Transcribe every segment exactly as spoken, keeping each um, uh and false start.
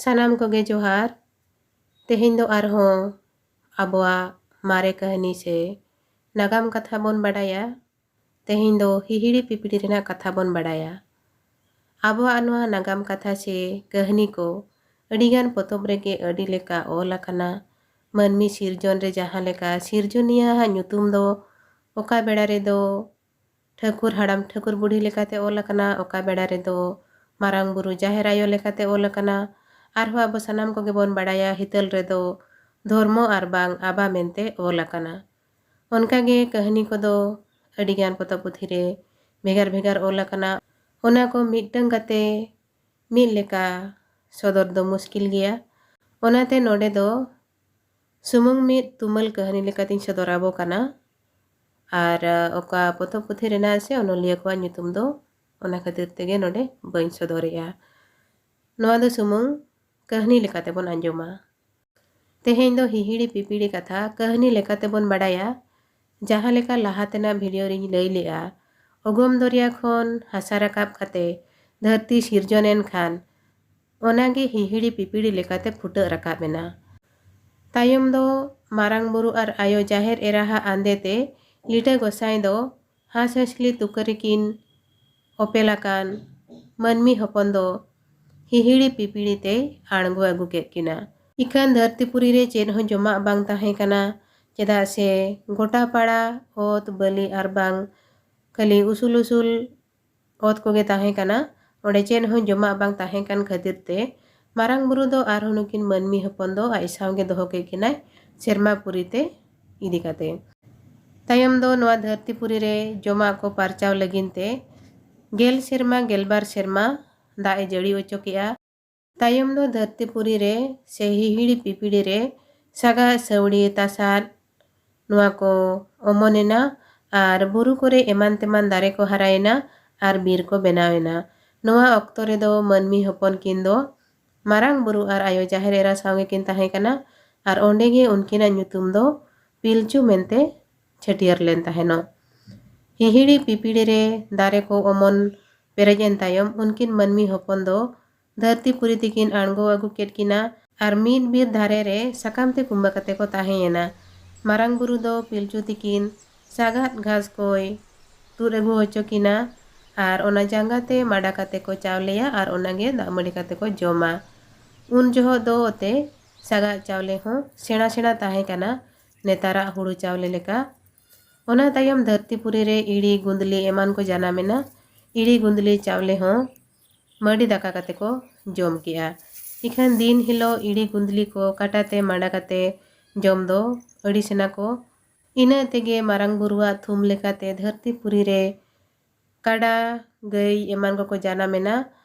ᱥᱟᱱᱟᱢ ᱠᱚᱜᱮ ᱡᱚᱦᱟᱨ᱾ ᱛᱮᱦᱮᱧ ᱫᱚ ᱟᱨᱦᱚᱸ ᱟᱵᱚᱣᱟᱜ ᱢᱟᱨᱮ ᱠᱟᱹᱦᱱᱤ ᱥᱮ ᱱᱟᱜᱟᱢ ᱠᱟᱛᱷᱟ ᱵᱚᱱ ᱵᱟᱰᱟᱭᱟ᱾ ᱛᱮᱦᱮᱧ ᱫᱚ ᱦᱤᱦᱤᱲᱤ ᱯᱤᱯᱤᱲᱤ ᱨᱮᱱᱟᱜ ᱠᱟᱛᱷᱟ ᱵᱚᱱ ᱵᱟᱰᱟᱭᱟ᱾ ᱟᱵᱚᱣᱟᱜ ᱱᱚᱣᱟ ᱱᱟᱜᱟᱢ ᱠᱟᱛᱷᱟ ᱥᱮ ᱠᱟᱹᱦᱱᱤ ᱠᱚ ᱟᱹᱰᱤᱜᱟᱱ ᱯᱚᱛᱚᱵ ᱨᱮᱜᱮ ᱟᱹᱰᱤ ᱞᱮᱠᱟ ᱚᱞ ᱟᱠᱟᱱᱟ᱾ ᱢᱟᱹᱱᱢᱤ ᱥᱤᱨᱡᱚᱱ ᱨᱮ ᱡᱟᱦᱟᱸ ᱞᱮᱠᱟ ᱥᱤᱨᱡᱚᱱᱤᱭᱟᱹᱣᱟᱜ ᱧᱩᱛᱩᱢ ᱫᱚ ᱚᱠᱟ ᱵᱮᱲᱟ ᱨᱮᱫᱚ ᱴᱷᱟᱹᱠᱩᱨ ᱦᱟᱲᱟᱢ ᱴᱷᱟᱹᱠᱩᱨ ᱵᱩᱲᱦᱤ ᱞᱮᱠᱟᱛᱮ ᱚᱞ ᱟᱠᱟᱱᱟ, ᱚᱠᱟ ᱵᱮᱲᱟ ᱨᱮᱫᱚ ᱢᱟᱨᱟᱝ ᱵᱩᱨᱩ ᱡᱟᱦᱮᱨ ᱟᱭᱳ ᱞᱮᱠᱟᱛᱮ ᱚᱞ ᱟᱠᱟᱱᱟ, ᱟᱨᱦᱚᱸ ᱟᱵᱚ ᱥᱟᱱᱟᱢ ᱠᱚᱜᱮ ᱵᱚᱱ ᱵᱟᱲᱟᱭᱟ ᱦᱤᱛᱟᱹᱞ ᱨᱮᱫᱚ ᱫᱷᱚᱨᱢᱚ ᱟᱨ ᱵᱟᱝ ᱟᱵᱟ ᱢᱮᱱᱛᱮ ᱚᱞ ᱟᱠᱟᱱᱟ᱾ ᱚᱱᱠᱟᱜᱮ ᱠᱟᱹᱦᱱᱤ ᱠᱚᱫᱚ ᱟᱹᱰᱤᱜᱟᱱ ᱯᱚᱛᱚᱵ ᱯᱩᱛᱷᱤ ᱨᱮ ᱵᱷᱮᱜᱟᱨ ᱵᱷᱮᱜᱟᱨ ᱚᱞ ᱟᱠᱟᱱᱟ᱾ ᱚᱱᱟ ᱠᱚ ᱢᱤᱫᱴᱟᱝ ᱠᱟᱛᱮ ᱢᱤᱫ ᱞᱮᱠᱟ ᱥᱚᱫᱚᱨ ᱫᱚ ᱢᱩᱥᱠᱤᱞ ᱜᱮᱭᱟ᱾ ᱚᱱᱟᱛᱮ ᱱᱚᱰᱮ ᱫᱚ ᱥᱩᱢᱩᱝ ᱢᱤᱫ ᱛᱩᱢᱟᱹᱞ ᱠᱟᱹᱦᱱᱤ ᱞᱮᱠᱟᱛᱤᱧ ᱥᱚᱫᱚᱨ ᱟᱵᱚ ᱠᱟᱱᱟ᱾ ᱟᱨ ᱚᱠᱟ ᱯᱚᱛᱚᱵ ᱯᱩᱛᱷᱤ ᱨᱮᱱᱟᱜ ᱥᱮ ᱚᱱᱚᱞᱤᱭᱟᱹ ᱠᱚᱣᱟᱜ ᱧᱩᱛᱩᱢ ᱫᱚ ᱚᱱᱟ ᱠᱷᱟᱹᱛᱤᱨ ᱛᱮᱜᱮ ᱱᱚᱰᱮ ᱵᱟᱹᱧ ᱥᱚᱫᱚᱨᱮᱜᱼᱟ᱾ ᱱᱚᱣᱟ ᱫᱚ ᱥᱩᱢᱩᱝ ᱠᱟᱹᱦᱱᱤ ᱞᱮᱠᱟᱛᱮ ᱵᱚᱱ ᱟᱸᱡᱚᱢᱟ᱾ ᱛᱮᱦᱮᱧ ᱫᱚ ᱦᱤᱦᱤᱲᱤ ᱯᱤᱯᱤᱲᱤ ᱠᱟᱛᱷᱟ ᱠᱟᱹᱦᱱᱤ ᱞᱮᱠᱟᱛᱮ ᱵᱚᱱ ᱵᱟᱰᱟᱭᱟ᱾ ᱡᱟᱦᱟᱸ ᱞᱮᱠᱟ ᱞᱟᱦᱟ ᱛᱮᱱᱟᱜ ᱵᱷᱤᱰᱤᱭᱳ ᱨᱤᱧ ᱞᱟᱹᱭ ᱞᱮᱜᱼᱟ, ᱚᱜᱚᱢ ᱫᱚᱨᱭᱟ ᱠᱷᱚᱱ ᱦᱟᱥᱟ ᱨᱟᱠᱟᱵ ᱠᱟᱛᱮ ᱫᱷᱟᱹᱨᱛᱤ ᱥᱤᱨᱡᱚᱱ ᱮᱱ ᱠᱷᱟᱱ ᱚᱱᱟᱜᱮ ᱦᱤᱦᱤᱲᱤ ᱯᱤᱯᱤᱲᱤ ᱞᱮᱠᱟᱛᱮ ᱯᱷᱩᱴᱟᱹᱜ ᱨᱟᱠᱟᱵ ᱮᱱᱟ᱾ ᱛᱟᱭᱚᱢ ᱫᱚ ᱢᱟᱨᱟᱝ ᱵᱩᱨᱩ ᱟᱨ ᱟᱭᱳ ᱡᱟᱦᱮᱨ ᱮᱨᱟᱦᱟᱜ ᱟᱸᱫᱮ ᱛᱮ ᱞᱤᱴᱟᱹ ᱜᱚᱸᱥᱟᱭ ᱫᱚ ᱦᱟᱸᱥ ᱦᱟᱸᱥᱞᱤ ᱛᱩᱠᱟᱹ ᱨᱮᱠᱤᱱ ᱚᱯᱮᱞ ᱟᱠᱟᱱ ᱢᱟᱹᱱᱢᱤ ᱦᱚᱯᱚᱱ ᱫᱚ ᱦᱤᱦᱤᱲᱤ ᱯᱤᱯᱤᱲᱤ ᱛᱮᱭ ᱟᱬᱜᱚ ᱟᱹᱜᱩ ᱠᱮᱫ ᱠᱤᱱᱟ᱾ ᱤᱠᱷᱟᱹᱱ ᱫᱷᱟᱹᱨᱛᱤᱯᱩᱨᱤ ᱨᱮ ᱪᱮᱫ ᱦᱚᱸ ᱡᱚᱢᱟᱜ ᱵᱟᱝ ᱛᱟᱦᱮᱸ ᱠᱟᱱᱟ, ᱪᱮᱫᱟᱜ ᱥᱮ ᱜᱚᱴᱟ ᱯᱟᱲᱟ ᱚᱛ ᱵᱟᱹᱞᱤ ᱟᱨ ᱵᱟᱝ ᱠᱷᱟᱹᱞᱤ ᱩᱥᱩᱞ ᱩᱥᱩᱞ ᱚᱛ ᱠᱚᱜᱮ ᱛᱟᱦᱮᱸ ᱠᱟᱱᱟ᱾ ᱚᱸᱰᱮ ᱪᱮᱫ ᱦᱚᱸ ᱡᱚᱢᱟᱜ ᱵᱟᱝ ᱛᱟᱦᱮᱸ ᱠᱟᱱ ᱠᱷᱟᱹᱛᱤᱨ ᱛᱮ ᱢᱟᱨᱟᱝ ᱵᱩᱨᱩ ᱫᱚ ᱟᱨᱦᱚᱸ ᱱᱩᱠᱤᱱ ᱢᱟᱹᱱᱢᱤ ᱦᱚᱯᱚᱱ ᱫᱚ ᱟᱡ ᱥᱟᱶᱜᱮ ᱫᱚᱦᱚ ᱠᱮᱫ ᱠᱤᱱᱟᱭ ᱥᱮᱨᱢᱟ ᱯᱩᱨᱤ ᱛᱮ ᱤᱫᱤ ᱠᱟᱛᱮ᱾ ᱛᱟᱭᱚᱢ ᱫᱚ ᱱᱚᱣᱟ ᱫᱷᱟᱹᱨᱛᱤ ᱯᱩᱨᱤ ᱨᱮ ᱡᱚᱢᱟᱜ ᱠᱚ ᱯᱟᱨᱪᱟᱣ ᱞᱟᱹᱜᱤᱫ ᱛᱮ ᱜᱮᱞ ᱥᱮᱨᱢᱟ ᱜᱮᱞᱵᱟᱨ ᱥᱮᱨᱢᱟ ᱫᱟᱜ ᱮ ᱡᱟᱹᱲᱤ ᱚᱪᱚ ᱠᱮᱜᱼᱟ᱾ ᱛᱟᱭᱚᱢ ᱫᱚ ᱫᱷᱟᱹᱨᱛᱤ ᱯᱩᱨᱤ ᱨᱮ ᱥᱮ ᱦᱤᱦᱤᱲᱤ ᱯᱤᱯᱤᱲᱤ ᱨᱮ ᱥᱟᱜᱟᱫ, ᱥᱟᱹᱣᱲᱤ, ᱛᱟᱥᱟᱫ ᱱᱚᱣᱟ ᱠᱚ ᱚᱢᱚᱱᱮᱱᱟ ᱟᱨ ᱵᱩᱨᱩ ᱠᱚᱨᱮ ᱮᱢᱟᱱ ᱛᱮᱢᱟᱱ ᱫᱟᱨᱮ ᱠᱚ ᱦᱟᱨᱟᱭᱮᱱᱟ ᱟᱨ ᱵᱤᱨ ᱠᱚ ᱵᱮᱱᱟᱣᱮᱱᱟ᱾ ᱱᱚᱣᱟ ᱚᱠᱛᱚ ᱨᱮᱫᱚ ᱢᱟᱹᱱᱢᱤ ᱦᱚᱯᱚᱱ ᱠᱤᱱ ᱫᱚ ᱢᱟᱨᱟᱝ ᱵᱩᱨᱩ ᱟᱨ ᱟᱭᱳ ᱡᱟᱦᱮᱨ ᱮᱨᱟ ᱥᱟᱶ ᱜᱮᱠᱤᱱ ᱛᱟᱦᱮᱸ ᱠᱟᱱᱟ ᱟᱨ ᱚᱸᱰᱮ ᱜᱮ ᱩᱱᱠᱤᱱᱟᱜ ᱧᱩᱛᱩᱢ ᱫᱚ ᱯᱤᱞᱪᱩ ᱢᱮᱱᱛᱮ ᱪᱷᱟᱹᱴᱭᱟᱹᱨ ᱞᱮᱱ ᱛᱟᱦᱮᱱᱚᱜ᱾ ᱦᱤᱦᱤᱲᱤ ᱯᱤᱯᱤᱲᱤ ᱨᱮ ᱫᱟᱨᱮ ᱠᱚ ᱚᱢᱚᱱ ᱯᱮᱨᱮᱡ ᱮᱱ ᱛᱟᱭᱚᱢ ᱩᱱᱠᱤᱱ ᱢᱟᱹᱱᱢᱤ ᱦᱚᱯᱚᱱ ᱫᱚ ᱫᱷᱟᱹᱨᱛᱤ ᱯᱩᱨᱤ ᱛᱤᱠᱤᱱ ᱟᱬᱜᱚ ᱟᱹᱜᱩ ᱠᱮᱫ ᱠᱤᱱᱟ ᱟᱨ ᱢᱤᱫ ᱵᱤᱨ ᱫᱷᱟᱨᱮ ᱨᱮ ᱥᱟᱠᱟᱢ ᱛᱮ ᱠᱩᱢᱵᱟᱹ ᱠᱟᱛᱮ ᱠᱚ ᱛᱟᱦᱮᱸᱭᱮᱱᱟ᱾ ᱢᱟᱨᱟᱝ ᱵᱩᱨᱩ ᱫᱚ ᱯᱤᱞᱪᱩ ᱛᱤᱠᱤᱱ ᱥᱟᱜᱟᱫ ᱜᱷᱟᱥ ᱠᱚᱭ ᱛᱩᱫ ᱟᱹᱜᱩ ᱦᱚᱪᱚ ᱠᱤᱱᱟ ᱟᱨ ᱚᱱᱟ ᱡᱟᱸᱜᱟ ᱛᱮ ᱢᱟᱰᱟ ᱠᱟᱛᱮ ᱠᱚ ᱪᱟᱣᱞᱮᱭᱟ ᱟᱨ ᱚᱱᱟᱜᱮ ᱫᱟᱜ ᱢᱟᱹᱰᱤ ᱠᱟᱛᱮ ᱠᱚ ᱡᱚᱢᱟ᱾ ᱩᱱ ᱡᱚᱦᱚᱜ ᱫᱚ ᱚᱛᱮ ᱥᱟᱜᱟᱫ ᱪᱟᱣᱞᱮ ᱦᱚᱸ ᱥᱮᱬᱟ ᱥᱮᱬᱟ ᱛᱟᱦᱮᱸ ᱠᱟᱱᱟ, ᱱᱮᱛᱟᱨᱟᱜ ᱦᱩᱲᱩ ᱪᱟᱣᱞᱮ ᱞᱮᱠᱟ᱾ ᱚᱱᱟ ᱛᱟᱭᱚᱢ ᱫᱷᱟᱹᱨᱛᱤ ᱯᱩᱨᱤ ᱨᱮ ᱤᱲᱤ ᱜᱩᱸᱫᱽᱞᱤ ᱮᱢᱟᱱ ᱠᱚ ᱡᱟᱱᱟᱢᱮᱱᱟ᱾ ᱤᱲᱤ ᱜᱩᱸᱫᱽᱞᱤ ᱪᱟᱣᱞᱮ ᱦᱚᱸ ᱢᱟᱹᱰᱤ ᱫᱟᱠᱟ ᱠᱟᱛᱮ ᱠᱚ ᱡᱚᱢ ᱠᱮᱜᱼᱟ᱾ ᱤᱠᱷᱟᱹᱱ ᱫᱤᱱ ᱦᱤᱞᱳᱜ ᱤᱲᱤ ᱜᱩᱸᱫᱽᱞᱤ ᱠᱚ ᱠᱟᱴᱟ ᱛᱮ ᱢᱟᱰᱟ ᱠᱟᱛᱮ ᱡᱚᱢ ᱫᱚ ᱟᱹᱲᱤᱥ ᱮᱱᱟ ᱠᱚ᱾ ᱤᱱᱟᱹ ᱛᱮᱜᱮ ᱢᱟᱨᱟᱝ ᱵᱩᱨᱩᱣᱟᱜ ᱛᱷᱩᱢ ᱞᱮᱠᱟᱛᱮ ᱫᱷᱟᱹᱨᱛᱤ ᱯᱩᱨᱤ ᱨᱮ ᱠᱟᱰᱟ, ᱜᱟᱹᱭ ᱮᱢᱟᱱ ᱠᱚᱠᱚ ᱡᱟᱱᱟᱢᱮᱱᱟ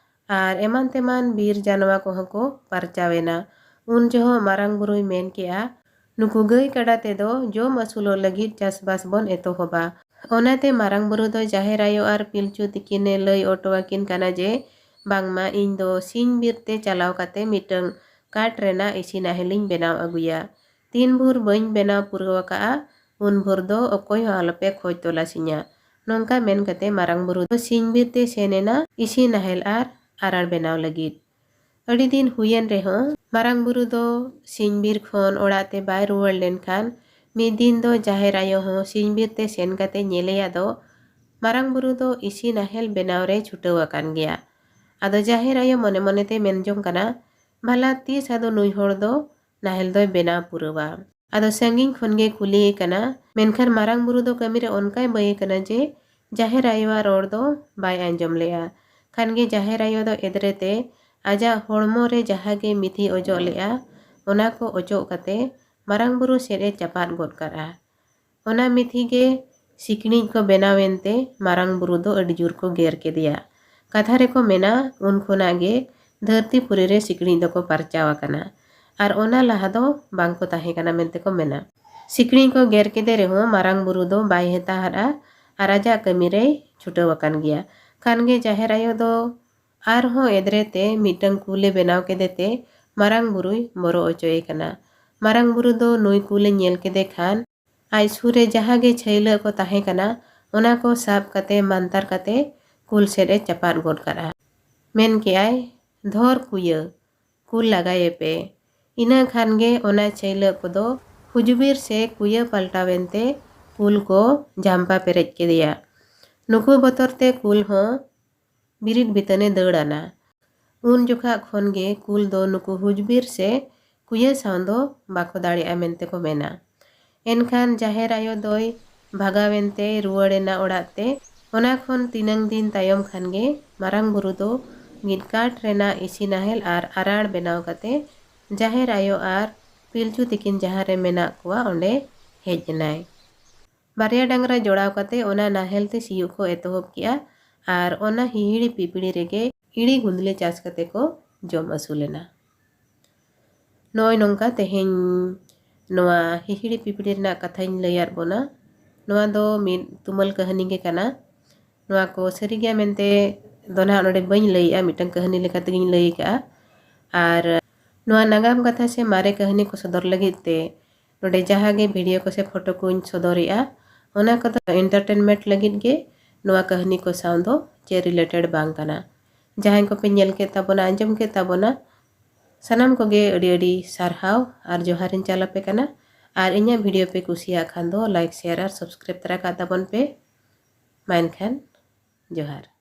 ᱟᱨ ᱮᱢᱟᱱ ᱛᱮᱢᱟᱱ ᱵᱤᱨ ᱡᱟᱱᱣᱟ ᱠᱚᱦᱚᱸ ᱠᱚ ᱯᱟᱨᱪᱟᱣᱮᱱᱟ᱾ ᱩᱱ ᱡᱚᱦᱚᱜ ᱢᱟᱨᱟᱝ ᱵᱩᱨᱩᱭ ᱢᱮᱱ ᱠᱮᱜᱼᱟ, "ᱱᱩᱠᱩ ᱜᱟᱹᱭ ᱠᱟᱰᱟ ᱛᱮᱫᱚ ᱡᱚᱢ ᱟᱹᱥᱩᱞᱚᱜ ᱞᱟᱹᱜᱤᱫ ᱪᱟᱥᱵᱟᱥ ᱵᱚᱱ ᱮᱛᱚᱦᱚᱵᱟ᱾" ᱚᱱᱟᱛᱮ ᱢᱟᱨᱟᱝ ᱵᱩᱨᱩ ᱫᱚ ᱡᱟᱦᱮᱨ ᱟᱭᱳ ᱟᱨ ᱯᱤᱞᱪᱩ ᱛᱤᱠᱤᱱᱮ ᱞᱟᱹᱭ ᱚᱴᱚ ᱟᱹᱠᱤᱱ ᱠᱟᱱᱟ ᱡᱮ, "ᱵᱟᱝᱢᱟ ᱤᱧ ᱫᱚ ᱥᱤᱧ ᱵᱤᱨ ᱛᱮ ᱪᱟᱞᱟᱣ ᱠᱟᱛᱮ ᱢᱤᱫᱴᱟᱝ ᱠᱟᱴ ᱨᱮᱱᱟᱜ ᱤᱥᱤ ᱱᱟᱦᱮᱞᱤᱧ ᱵᱮᱱᱟᱣ ᱟᱹᱜᱩᱭᱟ᱾ ᱛᱤᱱ ᱵᱷᱳᱨ ᱵᱟᱹᱧ ᱵᱮᱱᱟᱣ ᱯᱩᱨᱟᱹᱣ ᱟᱠᱟᱜᱼᱟ, ᱩᱱ ᱵᱷᱳᱨ ᱫᱚ ᱚᱠᱚᱭ ᱦᱚᱸ ᱟᱞᱚᱯᱮ ᱠᱷᱚᱡᱽ ᱛᱚᱞᱟᱥᱤᱧᱟ᱾" ᱱᱚᱝᱠᱟ ᱢᱮᱱ ᱠᱟᱛᱮ ᱢᱟᱨᱟᱝ ᱵᱩᱨᱩ ᱫᱚ ᱥᱤᱧ ᱵᱤᱨ ᱛᱮ ᱥᱮᱱ ᱮᱱᱟ ᱤᱥᱤ ᱱᱟᱦᱮᱞ ᱟᱨ ᱟᱨᱟᱲ ᱵᱮᱱᱟᱣ ᱞᱟᱹᱜᱤᱫ᱾ ᱟᱹᱰᱤ ᱫᱤᱱ ᱦᱩᱭᱮᱱ ᱨᱮᱦᱚᱸ ᱢᱟᱨᱟᱝ ᱵᱩᱨᱩ ᱫᱚ ᱥᱤᱧ ᱵᱤᱨ ᱠᱷᱚᱱ ᱚᱲᱟᱜ ᱛᱮ ᱵᱟᱭ ᱨᱩᱣᱟᱹᱲ ᱞᱮᱱᱠᱷᱟᱱ, ᱢᱤᱫ ᱫᱤᱱ ᱫᱚ ᱡᱟᱦᱮᱨ ᱟᱭᱳ ᱦᱚᱸ ᱥᱤᱧ ᱵᱤᱨ ᱛᱮ ᱥᱮᱱ ᱠᱟᱛᱮ ᱧᱮᱞᱮᱭᱟ ᱫᱚ ᱢᱟᱨᱟᱝ ᱵᱩᱨᱩ ᱫᱚ ᱤᱥᱤ ᱱᱟᱦᱮᱞ ᱵᱮᱱᱟᱣ ᱨᱮ ᱪᱷᱩᱴᱟᱹᱣ ᱟᱠᱟᱱ ᱜᱮᱭᱟ᱾ ᱟᱫᱚ ᱡᱟᱦᱮᱨ ᱟᱭᱳ ᱢᱚᱱᱮ ᱢᱚᱱᱮ ᱛᱮ ᱢᱮᱱ ᱡᱚᱝ ᱠᱟᱱᱟ, "ᱵᱷᱟᱞᱟ ᱛᱤᱥ ᱟᱫᱚ ᱱᱩᱭ ᱦᱚᱲ ᱫᱚ ᱱᱟᱦᱮᱞ ᱫᱚᱭ ᱵᱮᱱᱟᱣ ᱯᱩᱨᱟᱹᱣᱟ?" ᱟᱫᱚ ᱥᱟᱺᱜᱤᱧ ᱠᱷᱚᱱ ᱜᱮ ᱠᱩᱞᱤᱭᱮ ᱠᱟᱱᱟ, ᱢᱮᱱᱠᱷᱟᱱ ᱢᱟᱨᱟᱝ ᱵᱩᱨᱩ ᱫᱚ ᱠᱟᱹᱢᱤ ᱨᱮ ᱚᱱᱠᱟᱭ ᱵᱟᱹᱭ ᱠᱟᱱᱟ ᱡᱮ ᱡᱟᱦᱮᱨ ᱟᱭᱳᱣᱟᱜ ᱨᱚᱲ ᱫᱚ ᱵᱟᱭ ᱟᱸᱡᱚᱢ ᱞᱮᱜᱼᱟ᱾ ᱠᱷᱟᱱ ᱜᱮ ᱡᱟᱦᱮᱨ ᱟᱭᱳ ᱫᱚ ᱮᱫᱽᱨᱮ ᱛᱮ ᱟᱡᱟᱜ ᱦᱚᱲᱢᱚ ᱨᱮ ᱡᱟᱦᱟᱸ ᱜᱮ ᱢᱤᱛᱷᱤ ᱚᱡᱚᱜ ᱞᱮᱜᱼᱟ, ᱚᱱᱟ ᱠᱚ ᱚᱪᱚᱜ ᱠᱟᱛᱮ ᱢᱟᱨᱟᱝ ᱵᱩᱨᱩ ᱥᱮᱫ ᱮ ᱪᱟᱯᱟᱫ ᱜᱚᱫ ᱠᱟᱫᱼᱟ᱾ ᱚᱱᱟ ᱢᱤᱛᱷᱤ ᱜᱮ ᱥᱤᱠᱲᱤᱡ ᱠᱚ ᱵᱮᱱᱟᱣᱮᱱ ᱛᱮ ᱢᱟᱨᱟᱝ ᱵᱩᱨᱩ ᱫᱚ ᱟᱹᱰᱤ ᱡᱳᱨ ᱠᱚ ᱜᱮᱨ ᱠᱮᱫᱮᱭᱟ᱾ ᱠᱟᱛᱷᱟ ᱨᱮᱠᱚ ᱢᱮᱱᱟ, ᱩᱱ ᱠᱷᱚᱱᱟᱜ ᱜᱮ ᱫᱷᱟᱹᱨᱛᱤ ᱯᱩᱨᱤ ᱨᱮ ᱥᱤᱠᱲᱤᱡ ᱫᱚᱠᱚ ᱯᱟᱨᱪᱟᱣ ᱟᱠᱟᱱᱟ ᱟᱨ ᱚᱱᱟ ᱞᱟᱦᱟ ᱫᱚ ᱵᱟᱝ ᱠᱚ ᱛᱟᱦᱮᱸ ᱠᱟᱱᱟ ᱢᱮᱱᱛᱮ ᱠᱚ ᱢᱮᱱᱟ᱾ ᱥᱤᱠᱲᱤᱡ ᱠᱚ ᱜᱮᱨ ᱠᱮᱫᱮ ᱨᱮᱦᱚᱸ ᱢᱟᱨᱟᱝ ᱵᱩᱨᱩ ᱫᱚ ᱵᱟᱭ ᱦᱮᱛᱟᱦᱟᱫᱼᱟ ᱟᱨ ᱟᱡᱟᱜ ᱠᱟᱹᱢᱤ ᱨᱮᱭ ᱪᱷᱩᱴᱟᱹᱣ ᱟᱠᱟᱱ ᱜᱮᱭᱟ᱾ ᱠᱷᱟᱱ ᱜᱮ ᱡᱟᱦᱮᱨ ᱟᱭᱳ ᱫᱚ ᱟᱨᱦᱚᱸ ᱮᱫᱽᱨᱮ ᱛᱮ ᱢᱤᱫᱴᱟᱝ ᱠᱩᱞᱮ ᱵᱮᱱᱟᱣ ᱠᱮᱫᱮ ᱛᱮ ᱢᱟᱨᱟᱝ ᱵᱩᱨᱩᱭ ᱵᱚᱨᱚ ᱚᱪᱚᱭᱮ ᱠᱟᱱᱟ᱾ ᱢᱟᱨᱟᱝ ᱵᱩᱨᱩ ᱫᱚ ᱱᱩᱭ ᱠᱩᱞᱮ ᱧᱮᱞ ᱠᱮᱫᱮ ᱠᱷᱟᱱ ᱟᱡ ᱥᱩᱨ ᱨᱮ ᱡᱟᱦᱟᱸ ᱜᱮ ᱪᱷᱟᱹᱭᱞᱟᱹᱜ ᱠᱚ ᱛᱟᱦᱮᱸ ᱠᱟᱱᱟ, ᱚᱱᱟ ᱠᱚ ᱥᱟᱵ ᱠᱟᱛᱮ ᱢᱟᱱᱛᱟᱨ ᱠᱟᱛᱮ ᱠᱩᱞ ᱥᱮᱫ ᱮ ᱪᱟᱯᱟᱫ ᱜᱚᱫ ᱠᱟᱫᱼᱟ᱾ ᱢᱮᱱ ᱠᱮᱜᱼᱟᱭ, ᱫᱷᱚᱨ ᱠᱩᱭᱟᱹ, ᱠᱩᱞ ᱞᱟᱜᱟᱭᱮ ᱯᱮ᱾ ᱤᱱᱟᱹ ᱠᱷᱟᱱ ᱜᱮ ᱚᱱᱟ ᱪᱷᱟᱹᱭᱞᱟᱹᱜ ᱠᱚᱫᱚ ᱦᱩᱡᱵᱤᱨ ᱥᱮ ᱠᱩᱭᱟᱹ ᱯᱟᱞᱴᱟᱣᱮᱱ ᱛᱮ ᱠᱩᱞ ᱠᱚ ᱡᱷᱟᱢᱯᱟ ᱯᱮᱨᱮᱡ ᱠᱮᱫᱮᱭᱟ᱾ ᱱᱩᱠᱩ ᱵᱚᱛᱚᱨ ᱛᱮ ᱠᱩᱞ ᱦᱚᱸ ᱵᱤᱨᱤᱫ ᱵᱤᱛᱟᱹᱱᱮ ᱫᱟᱹᱲ ᱟᱱᱟ᱾ ᱩᱱ ᱡᱚᱠᱷᱟ ᱠᱷᱚᱱ ᱜᱮ ᱠᱩᱞ ᱫᱚ ᱱᱩᱠᱩ ᱦᱩᱡᱵᱤᱨ ᱥᱮ ᱠᱩᱭᱟᱹ ᱥᱟᱶ ᱫᱚ ᱵᱟᱠᱚ ᱫᱟᱲᱮᱭᱟᱜᱼᱟ ᱢᱮᱱᱛᱮ ᱠᱚ ᱢᱮᱱᱟ᱾ ᱮᱱᱠᱷᱟᱱ ᱡᱟᱦᱮᱨ ᱟᱭᱳ ᱫᱚᱭ ᱵᱷᱟᱜᱟᱣᱮᱱ ᱛᱮ ᱨᱩᱣᱟᱹᱲ ᱮᱱᱟ ᱚᱲᱟᱜ ᱛᱮ᱾ ᱚᱱᱟ ᱠᱷᱚᱱ ᱛᱤᱱᱟᱹᱝ ᱫᱤᱱ ᱛᱟᱭᱚᱢ ᱠᱷᱟᱱ ᱜᱮ ᱢᱟᱨᱟᱝ ᱵᱩᱨᱩ ᱫᱚ ᱢᱤᱫ ᱠᱟᱴ ᱨᱮᱱᱟᱜ ᱤᱥᱤ ᱱᱟᱦᱮᱞ ᱟᱨ ᱟᱨᱟᱲ ᱵᱮᱱᱟᱣ ᱠᱟᱛᱮ ᱡᱟᱦᱮᱨ ᱟᱭᱳ ᱟᱨ ᱯᱤᱞᱪᱩ ᱛᱤᱠᱤᱱ ᱡᱟᱦᱟᱸ ᱨᱮ ᱢᱮᱱᱟᱜ ᱠᱚᱣᱟ ᱚᱸᱰᱮ ᱦᱮᱡ ᱮᱱᱟᱭ᱾ ᱵᱟᱨᱭᱟ ᱰᱟᱝᱨᱟ ᱡᱚᱲᱟᱣ ᱠᱟᱛᱮ ᱚᱱᱟ ᱱᱟᱦᱮᱞ ᱛᱮ ᱥᱤᱭᱳᱜ ᱠᱚ ᱮᱛᱚᱦᱚᱵ ᱠᱮᱜᱼᱟ ᱟᱨ ᱚᱱᱟ ᱦᱤᱦᱤᱲᱤ ᱯᱤᱯᱤᱲᱤ ᱨᱮᱜᱮ ᱤᱲᱤ ᱜᱩᱸᱫᱽᱞᱤ ᱪᱟᱥ ᱠᱟᱛᱮ ᱠᱚ ᱡᱚᱢ ᱟᱹᱥᱩᱞ ᱮᱱᱟ᱾ ᱱᱚᱜᱼᱚᱭ ᱱᱚᱝᱠᱟ ᱛᱮᱦᱮᱧ ᱱᱚᱣᱟ ᱦᱤᱦᱤᱲᱤ ᱯᱤᱯᱤᱲᱤ ᱨᱮᱱᱟᱜ ᱠᱟᱛᱷᱟᱧ ᱞᱟᱹᱭᱟᱫ ᱵᱚᱱᱟ᱾ ᱱᱚᱣᱟ ᱫᱚ ᱢᱤᱫ ᱛᱩᱢᱟᱹᱞ ᱠᱟᱹᱦᱱᱤ ᱜᱮ ᱠᱟᱱᱟ᱾ ᱱᱚᱣᱟ ᱠᱚ ᱥᱟᱹᱨᱤ ᱜᱮᱭᱟ ᱢᱮᱱᱛᱮ ᱫᱚ ᱱᱟᱦᱟᱜ ᱱᱚᱰᱮ ᱵᱟᱹᱧ ᱞᱟᱹᱭᱮᱜᱼᱟ, ᱢᱤᱫᱴᱟᱝ ᱠᱟᱹᱦᱱᱤ ᱞᱮᱠᱟ ᱛᱮᱜᱤᱧ ᱞᱟᱹᱭ ᱠᱟᱜᱼᱟ᱾ ᱟᱨ ᱱᱚᱣᱟ ᱱᱟᱜᱟᱢ ᱠᱟᱛᱷᱟ ᱥᱮ ᱢᱟᱨᱮ ᱠᱟᱹᱦᱱᱤ ᱠᱚ ᱥᱚᱫᱚᱨ ᱞᱟᱹᱜᱤᱫ ᱛᱮ ᱱᱚᱰᱮ ᱡᱟᱦᱟᱸ ᱜᱮ ᱵᱷᱤᱰᱤᱭᱳ ᱠᱚ ᱥᱮ ᱯᱷᱳᱴᱳ ᱠᱚᱧ ᱥᱚᱫᱚᱨᱮᱜᱼᱟ, ᱚᱱᱟ ᱠᱚᱫᱚ ᱮᱱᱴᱟᱨᱴᱮᱱᱢᱮᱱᱴ ᱞᱟᱹᱜᱤᱫ ᱜᱮ᱾ ᱱᱚᱣᱟ ᱠᱟᱹᱦᱱᱤ ᱠᱚ ᱥᱟᱶ ᱫᱚ ᱪᱮᱫ ᱨᱤᱞᱮᱴᱮᱰ ᱵᱟᱝ ᱠᱟᱱᱟ᱾ ᱡᱟᱦᱟᱸᱭ ᱠᱚᱯᱮ ᱧᱮᱞ ᱠᱮᱫ ᱛᱟᱵᱚᱱᱟ, ᱟᱸᱡᱚᱢ ᱠᱮᱫ ᱛᱟᱵᱚᱱᱟ, ᱥᱟᱱᱟᱢ ᱠᱚᱜᱮ ᱟᱹᱰᱤ ᱟᱹᱰᱤ ᱥᱟᱨᱦᱟᱣ ᱟᱨ ᱡᱚᱦᱟᱨᱤᱧ ᱪᱟᱞ ᱟᱯᱮ ᱠᱟᱱᱟ᱾ ᱟᱨ ᱤᱧᱟᱹᱜ ᱵᱷᱤᱰᱤᱭᱳ ᱯᱮ ᱠᱩᱥᱤᱭᱟᱜ ᱠᱷᱟᱱ ᱫᱚ ᱞᱟᱭᱤᱠ, ᱥᱮᱭᱟᱨ ᱟᱨ ᱥᱟᱵᱥᱠᱨᱟᱭᱤᱵ ᱛᱟᱨᱟ ᱠᱟᱜ ᱛᱟᱵᱚᱱ ᱯᱮ᱾ ᱢᱟ ᱮᱱᱠᱷᱟᱱ ᱡᱚᱦᱟᱨ᱾